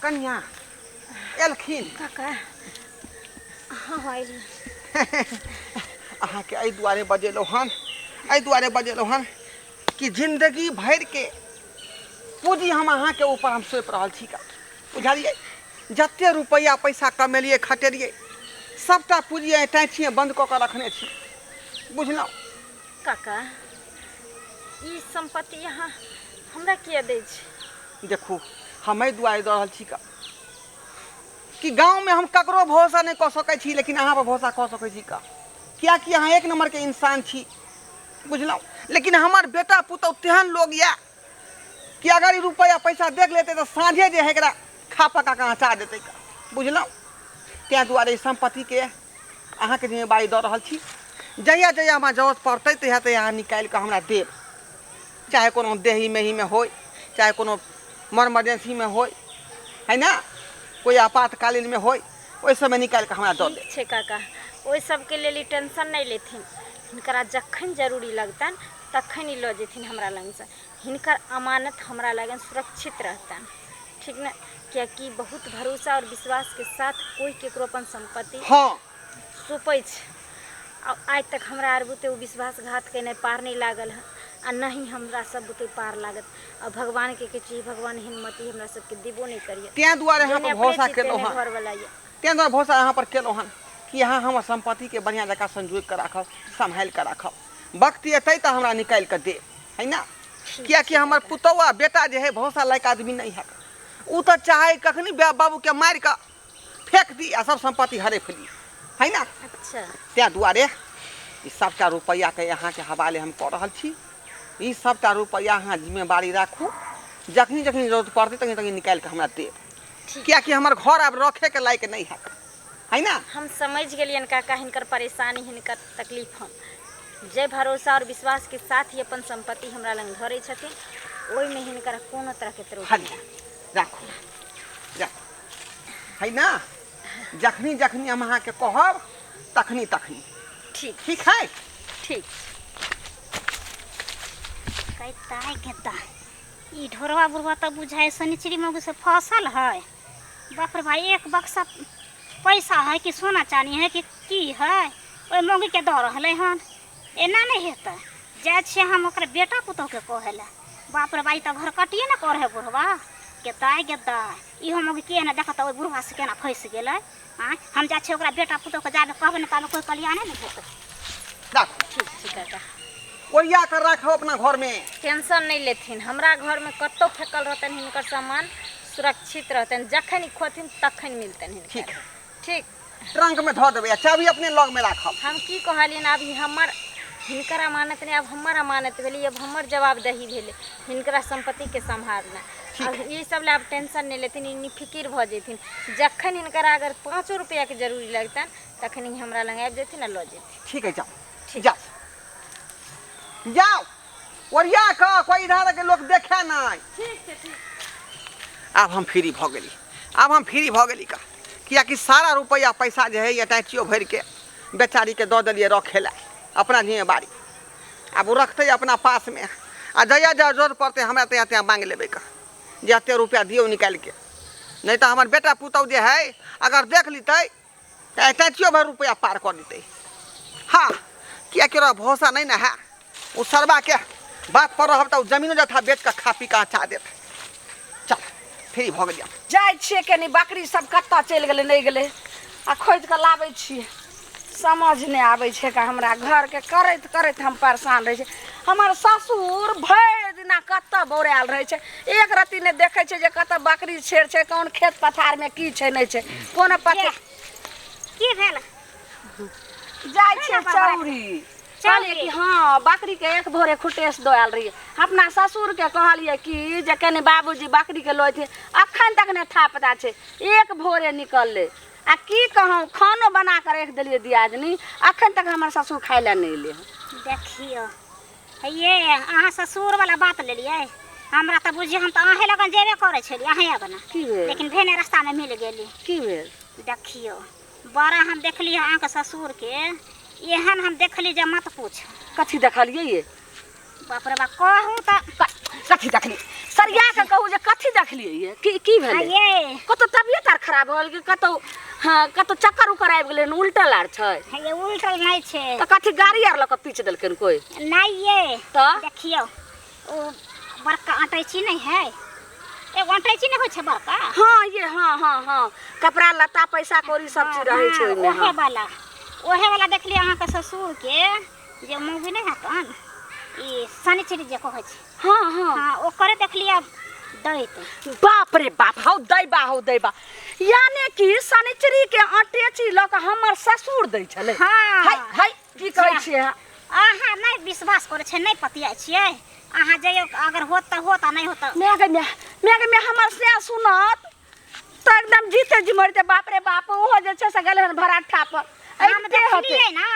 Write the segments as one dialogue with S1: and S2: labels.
S1: कन्या एलखिन।
S2: काका, हाँ हाँ एलियै।
S1: अहाँके एहि दुआरे बजेलहुँ हन, एहि दुआरे बजेलहुँ हन कि जिन्दगी भरिके पूँजी हम अहाँके ऊपर हम सौंपि रहल छी का, बुझलियै? जते रुपैआ पैसा कमेलियै खटेलियै सबटा पूँजी एहि टैचिए बन्द कऽ कऽ रखने छी, बुझलहुँ?
S2: काका, ई सम्पत्ति अहाँ हमरा किया दै छी?
S1: देखू, हम एहि दुआरे दऽ रहल छी का कि गाँवमे हम ककरो भरोसा नहि कऽ सकै छी, लेकिन अहाँ पर भरोसा कऽ सकै छी का, किएकि अहाँ एक नम्बरके इंसान छी, बुझलहुँ? लेकिन हमर बेटा पुतहु तेहन लोग यऽ कि अगर ई रुपैआ पैसा देख लेतै तऽ साँझे जे है एकरा खा पका कऽ अँचा देतै का, बुझलहुँ? ताहि दुआरे ई सम्पत्तिके अहाँके जिम्मेवारी दऽ रहल छी। जहिया जहिया हमरा जरूरत पड़तै तहिया तहिया अहाँ निकालि कऽ हमरा देब, चाहे कोनो देही मेहीमे होइ, चाहे कोनो मर मर्जेंसीमे होइ, है ना, कोइ आपातकालीनमे होइ, ओहि समय निकालि कऽ हमरा दऽ देब।
S2: ठीक छै काका, ओहि सबके लेल ई टेंशन नहि लेथिन। हिनकरा जखन जरूरी लगतनि तखन ई लऽ जेथिन हमरा लगसँ। हिनकर अमानत हमरा लगन सुरक्षित रहतनि, ठीक ने? कियाकि बहुत भरोसा और विश्वासके साथ कोइ केकरो अपन सम्पत्ति सौंपै छै। आ आइ तक हमरा आर बुते ओ विश्वासघात केनाइ पार नहि लागल हँ, आ नहि हमरा सब बुते पार लागत। आ भगवानके कहै छी, भगवान हिम्मती हमरा सबके देबो नहि करियै।
S1: ताहि दुआरे अहाँ
S2: जेहने
S1: पर
S2: अपने
S1: भरोसा
S2: छी
S1: केलहुँ
S2: तेहने
S1: हँ,
S2: घरवला यऽ।
S1: ताहि दुआरे भरोसा अहाँ पर केलहुँ हँ कि अहाँ हमर सम्पत्तिके बढ़िआँ जकाँ संजोगि कऽ राखब, सम्हालि कऽ राखब। वक्त एतै तऽ हमरा निकालि कऽ देब, है ना?
S2: ठीक
S1: कियाकि
S2: छै
S1: हमर
S2: काका।
S1: पुतहु आ बेटा जे है भरोसा लायक आदमी नहि है। ओ तऽ चाहे कखनी बाबूके मारि कऽ फेंक दी आ सब सम्पत्ति हड़पि ली, है ना?
S2: अच्छा।
S1: ताहि दुआरे ई सबटा रुपैआके अहाँके हवाले हम कऽ रहल छी। ई सबटा रुपैआ अहाँ जिम्मेवारी राखू, जखनी जखनी जरूरत पड़तै तखनी तखनी निकालि कऽ हमरा देब,
S2: ठीक।
S1: कियाकि हमर घर आब रखैके लायक नहि हैत, है ना?
S2: हम समझ गेलियनि काका हिनकर परेशानी, हिनकर तकलीफ। हम जे भरोसा और विश्वास के साथ ही अपन सम्पत्ति हमरा लग धरै छथिन, ओहिमे हिनकर कोनो तरहके त्रुटि
S1: हली
S2: नहि।
S1: राखू राखू, है ना? जखनी जखनी हम अहाँके कहब तखनी तखनी।
S2: ठीक।
S1: ठीक है?
S2: ठीक।
S3: कैता गेता ई ढोरवा बुढ़वा तऽ बुझाइ शनिचरी मौगी से फसल है। बाप रे भाई, एक बक्सा पैसा है कि सोना चानी है कि की है, ओहि मौगीके दऽ रहलै हन। एना नहि हेतै, जाइ छियै हम ओकर बेटा पुतोहके कहै लए। बाप रे बाप, ई तऽ घर कटिए ने करै है बुढ़वा। गेदाय गेदाय, इहो मौगी के ने देखत ओहि बुढ़वा से केना फँसि गेलै। आँय, हम जाइ छियै ओकरा बेटा पुतोहके जाबे कहबै ने ताबे कोइ कल्याणे नहि हेतै।
S1: राखू।
S2: ठीक छै काका।
S1: ओरिया कर राखब अपना घरमे।
S2: टेंशन नहि लेथिन, हमरा घरमे कतहु फेकल रहतनि हिनकर सामान सुरक्षित रहतनि, जखन ई खोथिन तखन मिलतनि हिनकर।
S1: ठीक है।
S2: ठीक।
S1: ट्रंक में धऽ देबै आ चाभी अपने लग में राखब।
S2: हम की कहलियनि, आब ई हमर हिनकर अमानत नहि, आब हमर अमानत भेलै, आब हमर जवाबदेही भेलै हिनकरा सम्पत्तिके सम्हारनाइ।
S1: ठीक
S2: आब ई सब लए आब टेंशन नहि लेथिन, ई निफिकिर भऽ जेथिन। जखन हिनकर अगर 5 रुपैआके जरूरी लगतनि तखन ई हमरा लग आबि जेथिन आ लऽ जेथिन।
S1: ठीक है, जाउ।
S2: ठीक।
S1: जाउ जाउ, ओरिया कऽ कोइ इधर के लोक देखे नहि।
S2: ठीक छै, ठीक।
S1: आब हम फ्री भऽ गेली, आब हम फ्री भऽ गेली का, कियाकि सारा रुपैआ पैसा जे है अटैचियो भरिके बेचारीके दऽ देलियै रखै लए अपना जिम्मेवारी। आब ओ रखतै अपना पासमे, आ जहिया जहिया जरूरत पड़तै हमरा तहिया तहिया माँगि लेबै का, जे एते रुपैआ दियौ निकालिके, नहि तऽ हमर बेटा पुतहु जे है अगर देख लेतै तऽ अटैचियो भरि रुपैआ पार कऽ देतै। हाँ, कियाकि ओकरा भरोसा नहि ने है, ओ सरबाके बात पर रहब तऽ ओ जमीनो जथा बेच कऽ खा पी कऽ अँचा देत। चल, फ्री भऽ गेलियै।
S4: जाइ छियै कनि, बकरी सब कतऽ चलि गेलै नहि गेलै, आ खोजि कऽ लाबै छियै। समझ नहि आबै छै का हमरा, घरके करैत करैत हम परेशान रहै छी। हमर ससुर भरि दिना कतऽ बौरायल रहै छै, एक रत्ती नहि देखै छै जे कतऽ बकरी छेड़ छै, कोन खेत पथारमे की छै नहि छै, कोनो पते।
S3: की भेल?
S4: जाइ छियै चौरी, कहलियै कि हँ बकरीके एक भोरे खुटेस दऽ आयल रहियै। अपना ससुरके कहलियै कि जे कनि बाबूजी बकरीके लऽ अयथिन, अखन तक नहि था पता छै, एक भोरे निकललै। आ की कहूँ, खानो बना कऽ राखि देलियै दियादनी, अखन तक हमर ससुर खाय लए नहि एलै हँ।
S3: देखियौ हे अहाँ ससुर वाला बात लेलियै हमरा तऽ बुझियौ हम तऽ अहेँ लगन जेबे करै छलियै अहेँ अगना
S4: की भेल
S3: लेकिन भेने रास्तामे मिल गेली
S4: की भेल
S3: देखियौ बड़ा हम देखली अहाँके ससुरके एहन हम देखली जे मत पूछ
S4: कथी देखलियै ये
S3: बाप रे बाप कहू तऽ
S4: कथी देखलियै सरिया के कहू जे कथी देखलियै ये की की भेलै
S3: ये
S4: कतौ तबियत आर खराब भऽ गेल कि कतौ हँ कतौ चक्कर उक्कर आबि गेलै हन उल्टल आर छै
S3: ये उल्टल नहि छै
S4: तऽ कथी गाड़ी आर लऽ कऽ पीच देलकै कोइ
S3: नहि ये
S4: तऽ
S3: देखियौ ओ बड़का अटैची नहि है एगो अटैची नहि होइ छै बड़का
S4: हँ ये हँ हँ हँ कपड़ा लत्ता पैसा कौड़ी सब चीज रहै छै ओहिमे
S3: ओहे
S4: हँ
S3: वाला ओहे वाला देखलियै अहाँके ससुरके जे मूवी नहि हैत हन ई शनिचरी जे कहै छै
S4: हँ हँ
S3: हँ ओकरे देखलियै दैत
S4: बाप रे बाप हौ दैबा हौ दैबा यानी कि शनिचरी के अटेची लऽ कऽ हमर ससुर दै छलै
S3: हँ।
S4: हाय हाय की कहै छियै अहाँ?
S3: अहाँ नहि विश्वास करै छियै नहि पतियाइ छियै अहाँ जइयौ अगर होत तऽ होत आ नहि होत तऽ
S4: माय गे माय माय गे माय हमर से सुनत तऽ एकदम जीते जी मरते बाप रे बाप ओहो जे छै से गेलै हन भराठा पर
S3: हम
S4: अबिते होतै
S3: देखलियै ने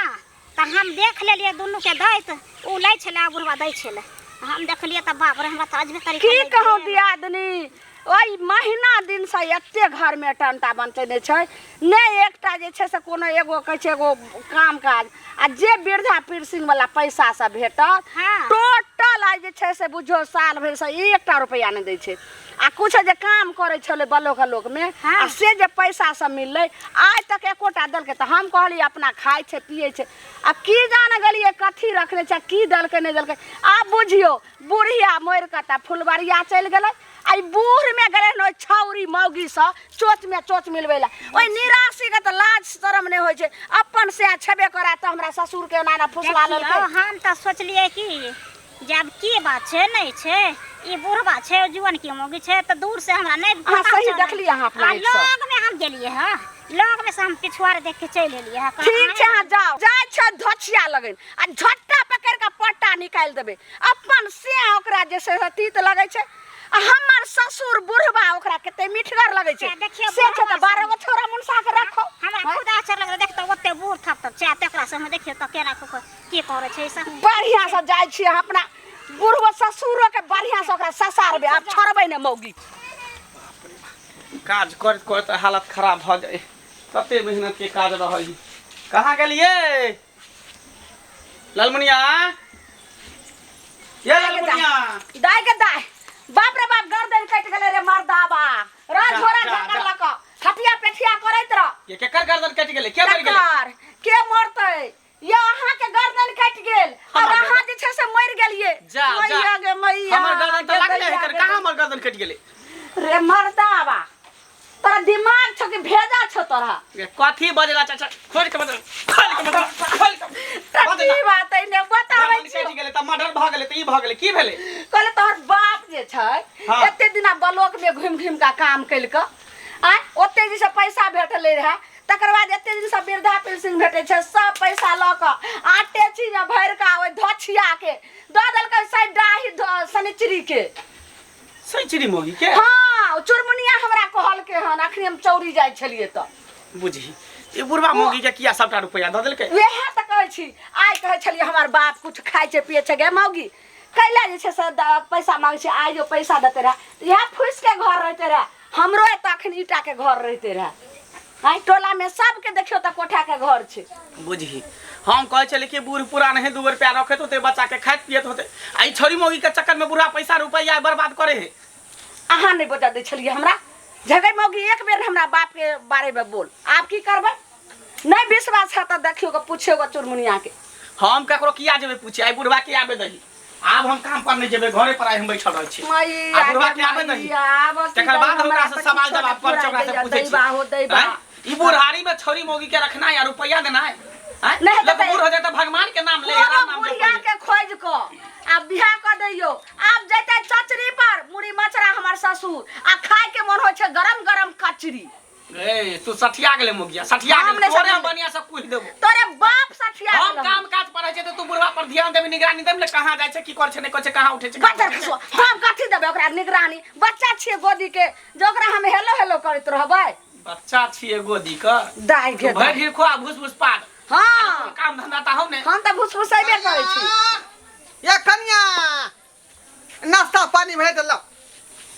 S3: तऽ हम देख लेलियै दुनूके दैत ओ लै छलै आ बुढ़वा दै छलै हम देखलियै तऽ बाप रे हमरा तऽ अजबे तरीका
S4: की
S3: लागि
S4: कहू
S3: गेल।
S4: दियादनी ओहि महीना दिनसँ एते घरमे टंटा बनचेने छै नहि एकटा जे छै से कोनो एगो कहै छै एगो काम काज आ जे वृद्धा पेंशन वाला पैसा सब भेटत
S3: हाँ।
S4: टोटल आइ जे छै से बुझियौ साल भरिसँ एकटा रुपैआ नहि दै छै आ कुछ जे काम करै छलै बलोक लोकमे
S3: हाँ।
S4: आ से जे पैसा सब मिललै आइ तक एकोटा देलकै तऽ हम कहलियै अपना खाइ छै पियै छै आ की जाने गेलियै कथी रखने छै की देलकै नहि देलकै आब बुझियौ बुढ़िया मरि कऽ तऽ फुलबरिया चलि गेलै आ ई बूढ़मे गेलै हन ओहि छौरी मौगीसँ चोचमे चोच मिलबै लए ओहि निराशीके तऽ लाज शरम नहि होइ छै अपन सएह छेबे करै तऽ हमरा ससुरके एना एना फुसला
S3: देखियौ
S4: लेलकै
S3: हम तऽ सोचलियै कि जे आब की बात छै नहि छै ई बुढ़वा छै जुअन की मौगी छै तऽ दूर से हमरा नहि
S4: अहाँ
S3: पता
S4: सही
S3: चलल।
S4: देखलियै अहाँ अपना
S3: आ
S4: आँखिसँ।
S3: लग में हम गेलियै हँ लग में से हम पिछुआर देख के चलि एलियै हँ
S4: ठीक छै अहाँ जाउ जाइ छै धोछिया लगन आ झट्टा पकड़ि कऽ पट्टा निकालि देबै अपन से ओकरा जे छै से तीत लगै छै आ हमर ससुर बुढ़बा ओकरा कते मिठगर लगै छै
S3: से देखियौ
S4: से छै तऽ
S3: बुढ़बा
S4: 12 गो छौड़ा मुनसा के राखो
S3: हमरा खुद आश्चर्य लगलै देख तऽ ओते बूढ़ थप थप छै आ तकरा से हम देखियौ तऽ केना कऽ की करै छै ई सब
S4: बढ़िया से जाइ छियै अहाँ अपना बुढ़बो ससुरो के बढ़िया से ओकरा ससारबै आब छोड़बै ने मौगी
S1: काज करैत करैत हालत खराब भऽ जाइ कते मेहनत के काज रहै कहाँ गेलियै लालमुनिया ये लालमुनिया
S4: दाय के दाय बाप रे बाप गर्दन कटि गेलै रे मर्दाबा राज
S1: जा,
S4: झोरा
S1: जा,
S4: झंगर
S1: जा।
S4: लऽ कऽ खटिया पेठिया करैत रह
S1: ये केकर गर्दन कटि गेलै के मरि गेलै
S4: केकर के मरतै ये अहाँ के गर्दन कटि गेल और
S1: हमर
S4: अहाँ जे छै से मरि गेलियै
S1: जा जा
S4: मैया गे मैया
S1: हमर गर्दन तऽ
S4: गे
S1: लागले
S4: दैया
S1: है
S4: गे
S1: कहाँ हमर गर्दन कटि गेलै
S4: रे मर्दाबा तोरा दिमाग छौ कि भेजा छौ तोरा
S1: ये कथी बजला चाचा खोल के बजला खोल के बजला खोल के
S4: तऽ
S1: बजला।
S4: की बात है ने बताबै
S1: गर्दन
S4: छियौ
S1: कटि गेलै तऽ मर्डर भऽ गेलै तऽ ई भऽ गेलै की भेलै
S4: कहले तोहर बाप जे छै
S1: हाँ।
S4: एते दिना ब्लॉक में घुमि घुमि कऽ काम केलकै आँय ओते जे से पैसा भेटलै रहए तकर बाद एते दिन से वृद्धा पेंशन भेटै छै सब पैसा लऽ कऽ आटे चीज में भरि कऽ ओहि धोछिया के दऽ देलकै सैडाही शनिचरी के
S1: सैचरी मोगी के
S4: हाँ ओ चुरमुनिया हमरा कहलकै हन अखनी हम चौरी जाइ छलियै तऽ
S1: बुझी ई बुढ़वा मोगी के किया सबटा रुपया दऽ देलकै
S4: वएह तऽ कहै छी आइ कहै छलियै हमर बाप कुछ खाइ छै पियै छै गे मौगी कैला जे छै से पैसा मांगै छै आइ जो पैसा देते रहए तऽ इएह फूसिके घर रहिते रहए हमरो एतऽ अखन ईटाके घर रहिते रहए आइ टोलामे सबके देखियौ तऽ कोठाके घर छै
S1: बुझी हम कहै छलियै कि बूढ़ पुरान है 2 रुपया रखैत होते बच्चा के खाइत पियत होते आ ई छोरी मौगी के चक्कर में बूढ़ा पैसा रुपया बर्बाद करे है
S4: अहाँ नहि बजा दै छलियै हमरा झगै मौगी एक बेर हमरा बापके बारेमे बोल आब की करबै नहि विश्वास है तऽ देखियौ ग पूछियौ ग चुरमुनिया के
S1: हम ककरो किया जेबै पूछे आइ बुढ़वा के आबे दही आब हम काम पर नहीं जेबै घरे पर आइ हम बैठल रहै छी
S4: मैया
S1: आ बुढ़वा
S4: गे
S1: के आबे दही
S4: मैया, आब की
S1: तकर बाद
S4: हमरा
S1: ओकरा से
S4: तऽ
S1: सवाल
S4: किछो
S1: जवाब
S4: नहि
S1: कर ओकरा से
S4: फुराइ
S1: पूछै
S4: दैया,
S1: छी
S4: दैबा हो दैबा
S1: आँय? ई बुढ़ारी में छोरी मौगी के रखना या रुपया देना है आँय?
S4: नहीं
S1: लोग
S4: तऽ-
S1: बूढ़ हो जाए तऽ भगवान के नाम ले
S4: कोनो
S1: राम नाम
S4: बुढ़िया
S1: जपै
S4: के खोज कऽ आ बियाह कऽ दैयौ आब जैतै चचरी पर मुड़ी मचरा हमर ससुर आ खाय के मन होइ छै गरम गरम कचरी
S1: ए तू सठिया गेले मोगिया सठिया
S4: हम
S1: गेले
S4: नहि
S1: तोरे हम
S4: सठियेलियै।
S1: बढ़िया से कुहि देबो
S4: तोरे बाप सठिया
S1: हम
S4: गेलौ।
S1: काम काज पर रहै छै तऽ तू बुढ़वा पर ध्यान देबी निगरानी देबी ने कहाँ जाइ छै की करै छै नहि करै छै कहाँ उठै छै कहाँ
S4: बच्चा
S1: उठै छै।
S4: खसुआ हम कथी देबै ओकरा निगरानी बच्चा छियै गोदी के जे ओकरा हम हेलो हेलो करैत रहबै
S1: बच्चा छियै गोदी के
S4: दाइ गे
S1: भरि ढीर खुआ भूस भूस पार
S4: हाँ
S5: काम धंधा त हौ ने।
S4: हम तऽ भुसभुसेबे करै छी।
S1: या कनिया नाश्ता पानी भेल तऽ लाओ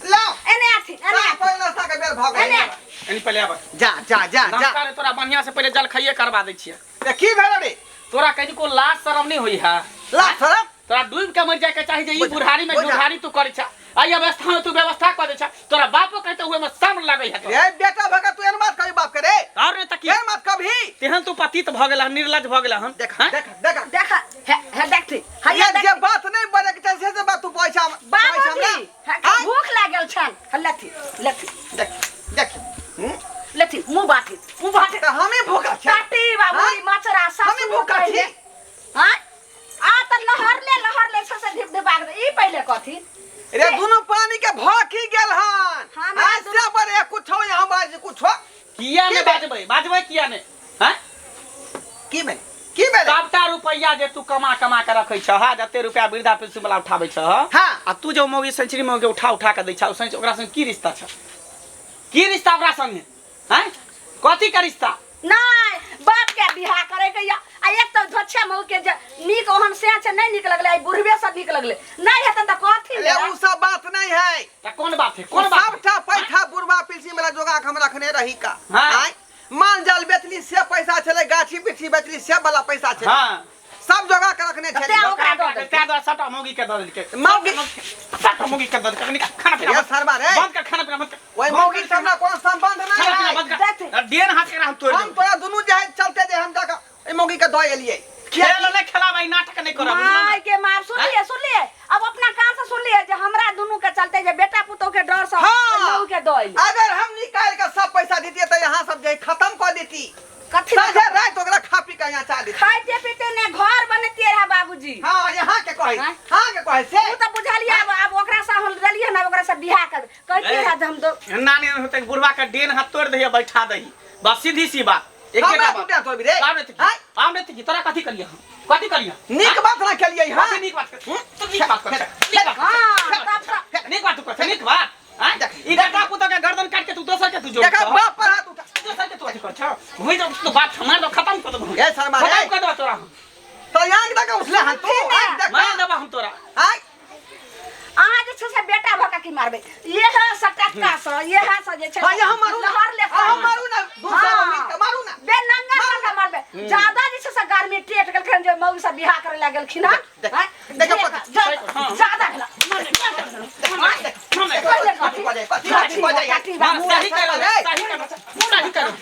S1: लाओ।
S4: एने आथि, एने
S1: साफ
S4: आथि।
S1: पहिले नाश्ता के बेर भऽ गेल।
S4: एने आथि।
S5: एनी पहिले आब।
S1: जा जा जा जा।
S5: नाश्ता रे तोरा बढ़िया से पहिले जलखइये करवा दै छियै।
S1: ए, की भेल रे?
S5: तोरा कनिको लाज शरम नहीं होई है?
S1: लाज शरम?
S5: तोरा डूब के मर जाए के चाही जे ई
S1: बुझा,
S5: बुढ़ारी में
S1: बुझा।
S5: बुढ़ारी तू करै छा। आई अवस्था में तू व्यवस्था कर दै छा। तोरा बापो कहते हुए में शर्म लगै है तोरा।
S1: रे बेटा भगा तू एहन बात कभी बाप के रे?
S5: और नहीं त की?
S1: एहन बात कभी?
S5: तेहन तू पतित भ गेला हन, निर्लज भ गेला हन।
S1: देख
S5: हैं?
S1: देख देख।
S4: देख, हे हे देखथि। हैया
S1: ये जे
S4: देखथि।
S1: बात नहीं बने के चाही से बात तू पैसा पैसा हमरा।
S4: बाबूजी, हे,
S1: आय।
S4: भूख लागल छल। हे लथि, लथि।
S1: देख देख। हम्म?
S4: लथि, मुँह बाथि, मुँह बाथि।
S1: तऽ हमे भूखा छी।
S4: काटी बाबूजी,
S1: हाँ?
S4: मचरा सासु
S1: हमे भूखा छी।
S4: हाँ? आ तऽ लहरले लहरले छै से धिप धिपा के ई पहिले कथी?
S1: रे दुनू पानी के भौकी गेल हन।
S4: हमरा
S1: आज से बड़े कुछो यहाँ बाज कुछो।
S5: किया
S1: की
S5: ने
S1: भेल?
S5: बाजबै? बाजबै किया ने? हैं?
S1: की भेल? की भेल?
S5: सबटा रुपैया जे तू कमा कमा के रखै छह, हा, जते रुपया वृद्धा पेंशन वाला उठाबै छह,
S1: हाँ।
S5: आ तू जो मौगी सेंचुरी मौगी उठा उठा के दै छह, ओ ओकरा संग की रिश्ता छ? की रिश्ता ओकरा संगे? हैं? कथी के रिश्ता?
S4: नहीं, बाप के बियाह करे के या आ एक तऽ धोछा मऊ के जे नीक ओहन से छै नहीं नीक लगले, आई बुढ़बे से नीक लगले। नहीं हेतन तऽ कथी
S1: ले
S4: ले?
S1: उ सब बात नहीं है।
S5: त कोन बात है? कोन बात है?
S1: सबटा पैसा बुढ़वा पिलसी मेला जोगा के हम रखने रही का।
S5: हाँ।
S1: आय? माल जाल बेचली से पैसा छले, गाछी बिछी बेचली से वाला पैसा छले।
S5: हाँ।
S1: सब जोगा के रखने छले।
S4: तें ओकरा दऽ देलकै।
S5: तें दुआरे सबटा मौगी के दऽ देलकै।
S1: मौगी-
S5: सबटा मौगी के दऽ देलकै। निकाल, खाना पीना
S1: ये
S5: बंद।
S1: सरबा रे।
S5: बंद कर, खाना पीना बंद कर।
S1: ओहि मौगी से हमरा कोनो संबंध नहीं
S5: खाना पीना
S1: है।
S5: बंद कर।
S4: देख।
S5: डेन हाथ के हम तोड़
S1: हम
S5: देबै।
S1: तोरा दुनू जे है चलते जे हम जाके ओहि मौगी के दऽ एलियै।
S5: खेल नहि खेलाबै, नाटक नहि करब, बुझलहुँ ने?
S4: माय के मार, सुनलिए, सुनलिए। अब अपना कान से सुनलिए जे हमरा दुनू के चलते जे बेटा पुतोह के डर से
S1: हाँ।
S4: मऊ के दऽ एलियै।
S1: अगर हम निकाल के सब पैसा देतियै तऽ यहाँ सब जे खत्म कऽ देती।
S4: कथी
S1: साझे रात ओकरा खा पी के यहाँ चाह देती।
S4: खाइते पीते ने घर बनतियै रहे बाबूजी।
S1: हाँ, यहाँ के कहै,
S4: हाँ?
S1: हाँ के कहै से।
S4: उ तऽ बुझलियै, आब ओकरा से हम देलियै ने, ओकरा से बियाह कर कहतियै रहे जे हम दो
S5: नानी होतै बुढ़वा के डेन हाथ तोड़ दहियै, बैठा दही, बस सीधी सी बात। एकेटा
S1: हमरा
S5: बात।
S1: टूटे तोड़बी रे।
S5: आब नहि तऽ की?
S1: आँय?
S5: आब नहि तऽ की? तोरा कथी करियै हम? कथी करियै?
S1: नीक बात ना केलियै हँ?
S5: कथी नीक बात कर? तू नीक बात कर। नीक बात कर।
S4: हाँ, तब तऽ
S5: नीक बात तू कर। नीक बात। आँय?
S1: देख,
S5: ई बेटा पुतोह के गर्दन काटि के तू दोसर के तू जोड़
S1: देखा
S5: छह।
S1: बाप पर हाथ उठा।
S5: दोसर के तू अथी कर छह। भुइ जाउ, तू बात हमार दो खत्म कर देबो।
S1: ए शर्मा रे।
S5: खत्म कर देबो तोरा हम।
S1: तो यहाँ तक उठले हन तू।
S4: सुनथिन ने।
S1: आँख देख।
S5: मार देबो हम तोरा।
S1: आँय?
S4: अहाँ जे छै से बेटा भऽ कऽ की मारबै? इएह सटक्का सँ, इएह सँ जे छै
S1: हाँ, यहाँ मारू ना।
S4: लहर ले
S1: हाँ, मारू ना। दूसरा
S4: हाँ।
S1: मिल के मारू ना।
S4: बे नंगा भऽ कऽ मारबै। ज्यादा जे छै से गर्मी टेट गेलखिन जे मौगी सब बियाह करै लए गेलखिन हन।
S1: देख,
S4: आँय?
S1: देख,
S4: देख,
S1: पकड़।
S5: हाँ।
S4: ज्यादा भेला।
S1: देख, कथी बजाय, कथी कथी बजाय?
S4: काटी बाबू।
S5: हाँ, सही करल,
S1: ए।
S5: सही करल, सही करल,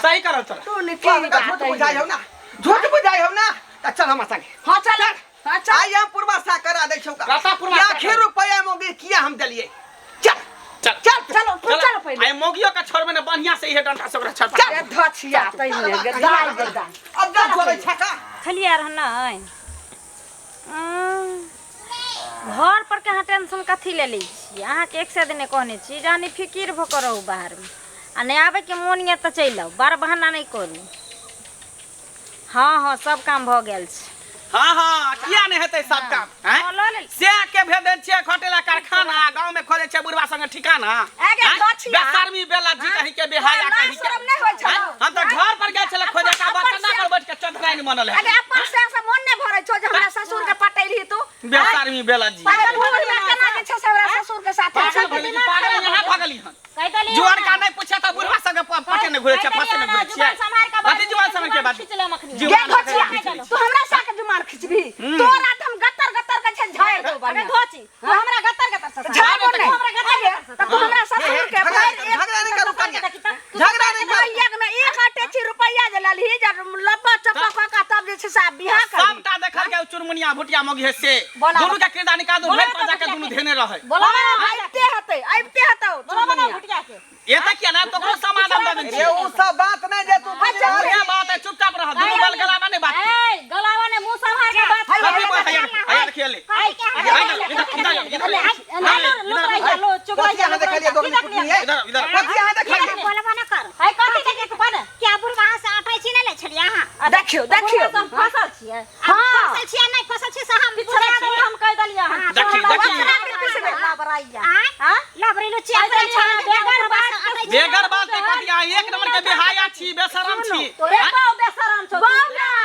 S5: सही करल तोरा।
S4: तू ने की
S1: बाप का
S4: बात
S1: झूठ
S4: है?
S1: बुझाइ हौ ना, झूठ बुझाइ हौ ना, तऽ चल हमरा संगे।
S4: हाँ, चल। हाँ, चल।
S1: आइ हम पूर्वा सा करा दै छौ का।
S5: कतऽ पूर्वा सा
S1: आखिर रुपैआ मौगी किया हम देलियै? चल
S5: चल
S1: चल।
S4: चलो, तू चल पहिले।
S5: आइ मौगियो के छोड़बे ने बढ़िया से इहे डंटा से ओकरा छड़।
S4: ए धछिया तहिने गे दाइ गे दाइ।
S1: अब जा छोड़ै छा का।
S2: खलिया रह नहि। घर पर के अहाँ टेंशन कथी ले लै छी? अहाँके एक सए दिने कहने छी जहन फिकिर भऽ कऽ रहू बाहरमे, आ नहि आबैके मोन यऽ तऽ चलि आउ, बार बहाना नहि करू। हाँ हाँ, सब काम भऽ गेल छै।
S5: हाँ हाँ, किया नहि हेतै सब काम? हैं?
S2: हाँ, लऽ लेल।
S5: से के भेजै छियै खटेला कारखाना, गाँव में खोजै छियै बुढ़वा संगे ठिकाना।
S4: आगे
S5: हैं?
S4: गछिया।
S5: बेशर्मी बेला जी कहीं के बेहाया
S4: तोरा
S5: कहीं
S4: लाज
S5: के।
S4: शरम नहि होइ छौ?
S5: हैं? हम तऽ घर पर गेल छलै खोजे का
S4: अपन
S5: बर्तन पर बैठ के चंद्रायन मनल है।
S4: अरे अपन से से मन नहि भरै छौ जे हमरा ससुर के पटैलही तू?
S5: बेशर्मी बेला जी।
S4: पागल भऽ गेल केना जे छै से हमरा ससुर के साथे?
S5: पागल भेलै कि पागल यहाँ भगली हन।
S2: कहि देलियै
S5: जुआन
S2: ने।
S5: का नहि पूछे तऽ बुढ़वा संगे पटे नहि घुरै छै,
S2: कहि
S5: फसे
S2: देलियै
S5: नहि
S2: ने,
S5: घुरै छियै।
S2: जुबान सम्हारि कऽ
S5: कथी जुबान सम्हारि के बात?
S2: खींच लेम अखनी।
S4: गे
S5: जुबान
S4: धोचिया,
S5: खींच लै
S4: तू हमरा साके जुमान खिचबी? तोरा तऽ हम गत्तर गत्तर के छै झाड़ि देबौ
S2: अरे
S4: बढ़िआँ।
S2: धोची, तू हमरा गत्तर गत्तर से
S4: झाड़बो
S2: तू
S4: नहि।
S2: हमरा गत्तर गत्तर से
S4: तऽ तू हमरा ससुर के
S1: झगड़ा
S4: भरि एक
S1: झगड़ा नहि करू कनिया,
S2: तू
S1: झगड़ा नहि करू।
S4: रुपैया मे एक अटेची रुपैया जे लेलही जे लब्बा चप्पा कऽ कऽ तब जे छै से आब बियाह करबी।
S5: सबटा देखल के चुनमुनिया भुटिया मौगी है से
S4: बोला।
S5: दुनू के किरदार निकाल दू,
S2: बोला
S5: भरि पर
S2: तऽ
S5: जाके
S2: भुटिया
S5: दुनू
S2: के।
S5: धेने रहै।
S2: बोला ना,
S4: आबिते हेतै, आबिते हेतौ।
S2: बोला ना भुटिया के।
S5: ये तऽ किया ना तोकरो समाधान दऽ देने
S1: रे
S5: छियै।
S1: उ सब बात नहि जे तू बुझि रहल
S5: ये बात है, चुपचाप रह, दुनू बल गलाबा नहीं बात।
S2: ए गलावा ने मुंह संभार के बात
S4: हाय,
S5: कथी
S4: हाय,
S5: बोल हैया हैया देखिए ले। इधर इधर इधर इधर
S2: लो लो लो चुप रह।
S1: कथी अहाँ देखलियै दोगली कुटनी है?
S5: इधर इधर।
S1: कथी अहाँ देखलियै?
S3: बोलबा न कर।
S2: हाय कथी देखे के पड़े?
S3: क्या बुढ़वा से आटै छी ने ले छलियै अहाँ?
S4: देखियौ देखियौ।
S2: हम फसल छियै।
S4: हाँ।
S3: फसल छियै नहि फसल छियै से हम
S2: पिछड़ा
S3: बुझै
S2: देबै
S3: छियै।
S2: हम कहि देलियै हन।
S5: देखी, देखी।
S2: लबरैया।
S3: आँय?
S2: हाँ?
S3: लबरी लुचिया
S2: कहि
S3: करै
S2: देलियै हन,
S3: छलै
S2: बेगर बात के
S5: बेगर बात के कथी अहाँ एक नंबर के बेहाया छी, बेशरम छी।
S2: तोरे बाप बेशरम छौ।
S4: बाप रे।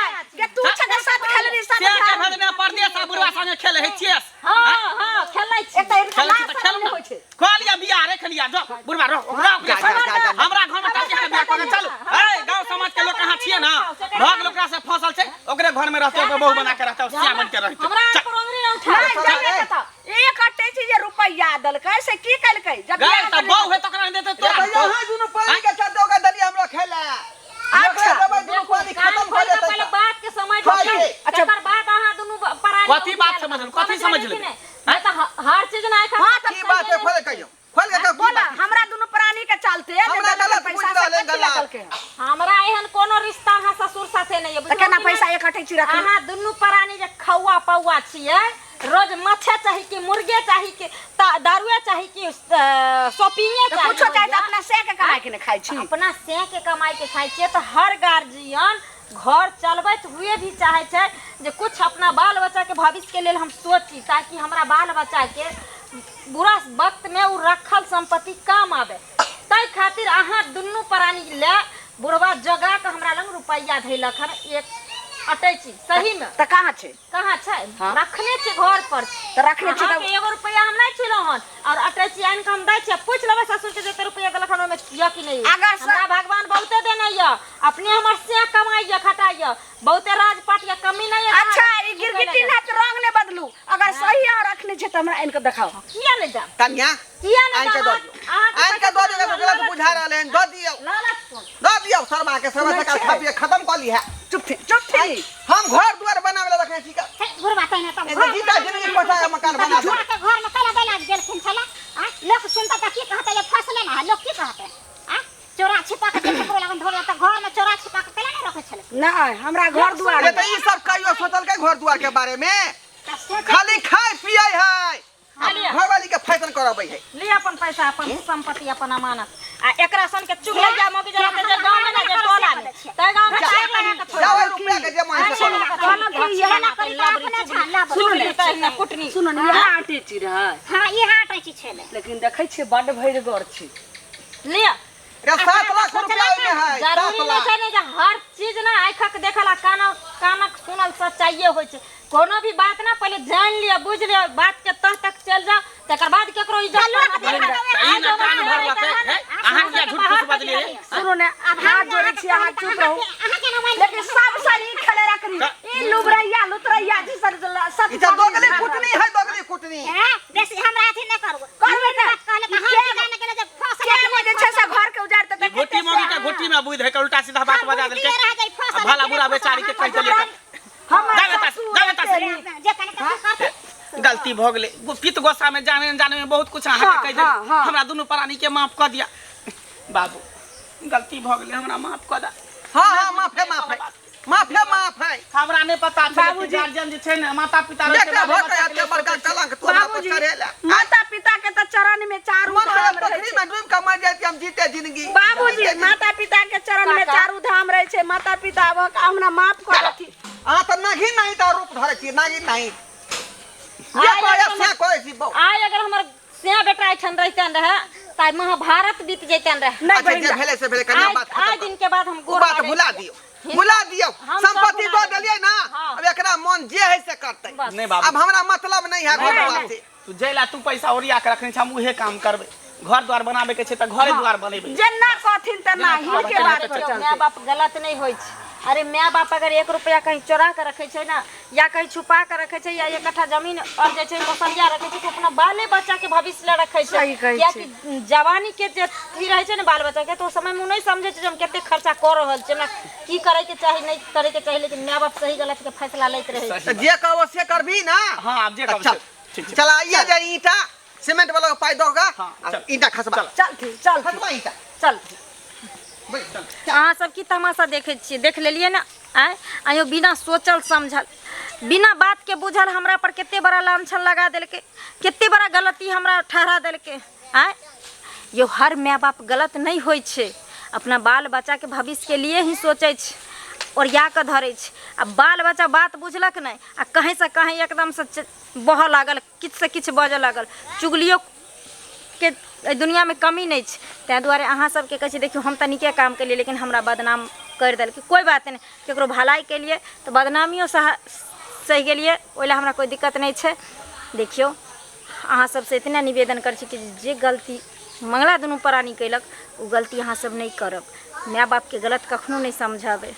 S5: खेले है चेस।
S2: हां हां, खेलै छी।
S4: एक तऽ हिनका
S5: खेलै छी
S4: लाज
S5: तऽ खेलू
S4: शरम नहि
S5: ने।
S4: होइ छै।
S5: कहलियै बियाह रे खेलिया जो बुढ़बा रहो ओकरा
S1: जा, जा, जा, जा।
S5: हमरा घर में काहे के बियाह कऽ के चलू। ए गांव समाज के लोग अहाँ छियै ना, भग लोग से फसल छै, ओकरे घर में रहते, ओकरे बहू बना के रहते, सिया बन के रहते।
S2: हमरा
S5: चल।
S2: पर अंगुरी ना उठा।
S4: नहि, जाने के तऽ एक अटैची जे रुपैआ देलकै से की केलकै? जब
S5: गए
S4: बियाह
S5: तऽ
S4: केलकै
S5: बहू है तऽ ओकरा नहि देतै तोरा
S1: भैया
S5: देतौ।
S1: अहाँ दुनू पानी के चलते ओकरा देलियै हमरा खाय लए।
S4: अच्छा।
S1: ओकरा देबै दुनू पानी
S2: कान
S1: खत्म
S2: खोल
S1: भऽ
S2: के
S1: जेतै
S2: पहिले
S1: तऽ।
S2: बात के समझ
S1: खाय
S2: लियौ।
S1: के।
S4: अच्छा।
S2: तकर बाद अहाँ दुनू परानी
S5: कथी बात समझल? कथी समझ
S2: कि
S5: लेबै?
S2: नहि? नहि तऽ हर चीज ना एखन।
S4: हाँ, तऽ
S1: की बात है, खोल के कहियौ, खोल के कहियौ की
S4: बोला
S1: बात है?
S4: हमरा दुनू प्राणी के चलते जे
S1: हमरा
S4: देलकै
S1: गलत
S4: पैसा
S1: बुझि
S4: से
S1: रहलै,
S4: कथी
S1: गलत।
S4: लगलकै?
S2: हमरा एहन कोनो रिश्ता अहाँ ससुर साथे नहि यऽ,
S4: तऽ
S2: बुझलहुँ
S4: केना
S2: कि
S4: पैसा
S2: नहि?
S4: एक अटैची रखली?
S2: अहाँ दुनू प्राणी जे खौआ पौआ छियै, रोज माछे चाही कि मुर्गे चाही कि दारुए चाही कि शॉपिंगे
S4: तऽ
S2: चाही,
S4: कुछो चाही तऽ
S2: होइया।
S4: अपना से के कमाइ के ने खाइ छी।
S2: अपना से के कमाइ के खाइ छियै तऽ हर गार्जियन घर चलबैत हुए भी चाहै छै जे कुछ अपना बाल बच्चाके भविष्यके लेल हम सोची, ताकि हमरा बाल बच्चाके बुरा वक्तमे ओ रखल सम्पत्ति काम आबै। ताहि खातिर अहाँ दुनू प्राणी लए बुढ़वा जोगा कऽ हमरा लग रुपैआ धैलक हन एक अटैची। सहीमे
S4: तऽ कहाँ छै?
S2: कहाँ छै?
S4: हाँ।
S2: रखने छै, घर पर छै।
S4: तऽ रखने छै तऽ
S2: अहाँके एगो रुपैआ हम नहि छुलहुँ हन और अटैची आनि कऽ हम दै छियै, पूछि लेबै ससुर के जते रुपैआ देलक हन ओहिमे यऽ कि नहि।
S4: अगर
S2: हमरा भगवान बहुते देने यऽ, अपने हमर से कमाइ यऽ, खटाइ यऽ, बहुते राजपाट यऽ, कमी नहि यऽ।
S4: अच्छा, ई गिरगिटी ना तऽ रंग नहि बदलू। अगर सही अहाँ रखने छै तऽ हमरा आनि कऽ देखाउ।
S2: किया नहि जाब?
S1: कन्या
S2: किया नहि
S1: आनि के
S2: जाब?
S1: दऽ दियौ,
S2: अहाँके
S1: आनि के दऽ दियौ,
S2: पैसा
S1: गलत बुझा रहल हन, दऽ दियौ।
S2: लालच कोन?
S1: दऽ दियौ शर्मा के, शर्मा
S4: सुनै
S1: से
S4: छियै?
S1: खा पी खत्म कऽ ली है।
S4: चुप थी, चुप थी।
S1: हम घर दुआर बनावे ला रखने छी का।
S3: हे, बुढ़बा तहिना तब
S1: ए,
S3: घर
S1: जीता जिंदगी कोठा के मकान बना
S3: झूठा के घर में कैला दैला गेलखिन छला? आ लोक सुनता तऽ की कहतै जे फसले ना है, लोक की कहतै? आ चोरा छिपा के केकरो लगन धोले तऽ घर में चोरा छिपा के कैला नहीं रखै छलै?
S4: नहि, हमरा घर दुआर
S1: ये तऽ ई सब कहियो सोचलकै घर दुआर के बारे में?
S3: तऽ सोचै
S1: खाली खाय पियै है,
S2: लिअ।
S1: घरवाली के फैशन करबै है।
S2: लिअ अपन पैसा, अपन संपत्ति, अपन अमानत आ एकरा सन के चुग ले जा मौगी जरा जे गांव में ना जे टोला में तै गांव में आग लगा के छोड़
S1: जाओ रुपया के जमा है से करो।
S4: कहलहुँ कि इएह
S3: ना करी तऽ अपने छा लाभ।
S4: सुनू ने,
S2: तहिना कुटनी।
S4: सुनू ने, इएह अटैची रहै?
S3: हाँ, इएह अटैची छलै।
S4: लेकिन देखै छियै बड्ड भरि गर छै।
S2: लिअ।
S1: रे 7 लाख रुपया ओहिमे है, 7
S2: जरूरी नहि
S1: लाख।
S2: छै ने जे हर चीज ना आँखिक देखल आ कानक कानक सुनल सच्चाइए होइ छै। कोनो भी बात ना पहिले जानि लिअ, बुझि लिअ, बात के तह तक चलि जाओ, तकर बाद केकरो इज्जत
S3: चलू,
S2: पर हाथ
S3: देखा
S2: नहि।
S3: देबै।
S5: तऽ ई ने कान भरलकै हे, अहाँ किया झूठ फूस बजलियै?
S4: सुनू ने, हाथ जोड़ै छी, अहाँ चुप रहू।
S3: अहाँके ना मानि
S4: लेकिन सबसँ नीक खेले रखनी ई लुबरैया लुतरैया जी सर सब।
S1: ई तऽ दोगली कुटनी है, दोगली कुटनी।
S3: हैं, बेसी हमरा अथी नहि करू।
S4: करबै ने।
S3: बात कहले तऽ हम
S4: के
S3: जाने गेलै जे फसल
S4: के गो जे छै से घर के उजाड़ि देतै।
S5: घोटी मौगी के घोटी में बुझि है के उल्टा सीधा बात
S3: हम
S5: बजा
S3: बुझिते
S5: देलकै
S3: रह जाइ, फसल
S5: आ भला
S3: के
S5: बुरा
S3: फसल
S5: बेचारी के
S3: अहाँ
S5: कहि देलियै।
S4: हमर
S5: जाबे तक-
S4: ससुर
S5: जाबे तक-
S4: एते नीक।
S3: जे कने कथी करतै।
S5: गलती भऽ गेलै, पित्त गोस्सा में जाने अनजाने में बहुत कुछ अहाँके
S4: हाँ,
S5: कहि देलियै।
S4: हाँ, हाँ।
S5: हमरा दुनू प्राणी के माफ कऽ दिया बाबू, गलती भऽ गेलै, हमरा माफ कऽ दे।
S1: हाँ हाँ, माफ है, माफ है, माफ है, माफ है।
S5: हमरा नहि पता छलै कि
S4: बाबूजी।
S5: गार्जियन जे छै ने, माता पिता रहै छै,
S1: बेटा
S5: बाले
S1: भऽ
S5: बच्चा
S1: के
S5: के लेल
S1: एते बड़का
S5: सोचै छै।
S1: कलंक तू हमरा पर
S4: बाबूजी,
S1: चढ़ेला।
S4: माता पिता के तऽ चरण में चारू
S1: मन
S4: धाम
S1: करे
S4: रहै
S1: पोखरी
S4: छै।
S1: में डूबि के मर जाइत हम जीते जिंदगी।
S4: बाबूजी,
S1: जीते जिंदगी।
S4: माता पिता के चरण में
S2: काका।
S4: चारू धाम रहै छै। माता पिता भऽ कऽ हमरा माफ कऽ देथिन।
S1: अहाँ तऽ नागिन नहीं तऽ रूप धरै छी, नागिन नहीं जे
S2: आइ
S1: कहै
S2: अगर
S1: से कहै छी बहु।
S2: आइ अगर हमर सिया बेटा एहिठाम रहितन रहे तऽ आइ महाभारत बीत जैतन रहे।
S4: नहि
S1: अच्छा,
S4: बहिन,
S1: जे भेलै से भेलै, कनिया
S2: आइ
S1: बात
S2: आइ
S1: खत्म
S2: दिन के बाद हम
S1: ओ
S2: गोर
S1: बात
S2: लागै
S1: भुला
S2: छी।
S1: दियौ, भुला दियौ।
S2: हम सब
S1: संपत्ति
S2: भुला
S1: दऽ देलियै ना,
S2: हाँ।
S1: अब एकरा मन जे है से करतै।
S2: बस।
S5: नहि बाबू,
S1: अब हमरा मतलब नहीं है घर
S5: नहि,
S1: द्वार
S5: नहि।
S1: से।
S5: तू जैला तू पैसा ओरिया के रखने छ, हम उहे काम करबै। घर द्वार बनाबे के छै तऽ घरे द्वार बनेबै।
S4: जेना कहथिन तेना
S5: जेना
S4: हिनके बात पर
S2: देखियौ,
S4: चलतै।
S2: माय बाप गलत नहि होइ छै। अरे माय बाप अगर एक रुपया कहीं चोरा के रखै छै ना, या कहीं छुपा के रखै छै, या एक कट्ठा जमीन और जे छै मसलिया रखै छै, तऽ अपना बाले बच्चा के भविष्य लए रखै छै।
S4: सही कहै
S2: कियाकि जवानी के जे अथी रहै छै ने बाल बच्चा के, तऽ ओ समय मे ओ नहि समझै छै जे हम कते खर्चा कऽ रहल छी, हमरा की करे के चाही, नहि करे के चाही। लेकिन माय बाप सही गलत के फैसला लैत रहै छै।
S1: तऽ जे कहबो से करबी ना?
S5: हाँ, आब जे कहबो
S1: अच्छा।
S5: से। ठीक छै।
S1: चल आइए जे ईंटा सीमेंट वाला के पाई दोगा
S5: हाँ,
S1: आ
S5: चल।
S1: ईंटा खसबा।
S5: चल।
S4: चलथिन, चलथिन।
S1: खसबा ईंटा।
S4: चलथिन।
S2: अहाँ सब की तमाशा देखै छियै? देख लेलियै ने? आँय आइयो बिना सोचल समझल, बिना बात के बुझल हमरा पर कते बड़ा लांछन लगा देलकै, कते बड़ा गलती हमरा ठहरा देलकै। आँय यौ, हर माय बाप गलत नहि होइ छै, अपना बाल बच्चाके भविष्यके लिए ही सोचै छै, ओरिया कऽ धरै छै। आ बाल बच्चा बात बुझलक नहि आ कहींसँ कहीं एकदमसँ बहऽ लागल, किछुसँ किछु बजऽ लागल। चुगलियो के एहि दुनिआँमे कमी नहि छै। ताहि दुआरे अहाँ सबके कहै छी, देखियौ, हम तऽ नीके काम केलियै लेकिन हमरा बदनाम करि देलकै। कोइ बात नहि, ककरो भलाइ केलियै तऽ बदनामियो सह सहि गेलियै, ओहि लए हमरा कोइ दिक्कत नहि छै। देखियौ, अहाँ सबसँ इतना निवेदन करै छी कि जे गलती मंगला दुनू प्राणी कयलक ओ गलती अहाँ सब नहि करब। माय बापके गलत कखनो नहि समझबै।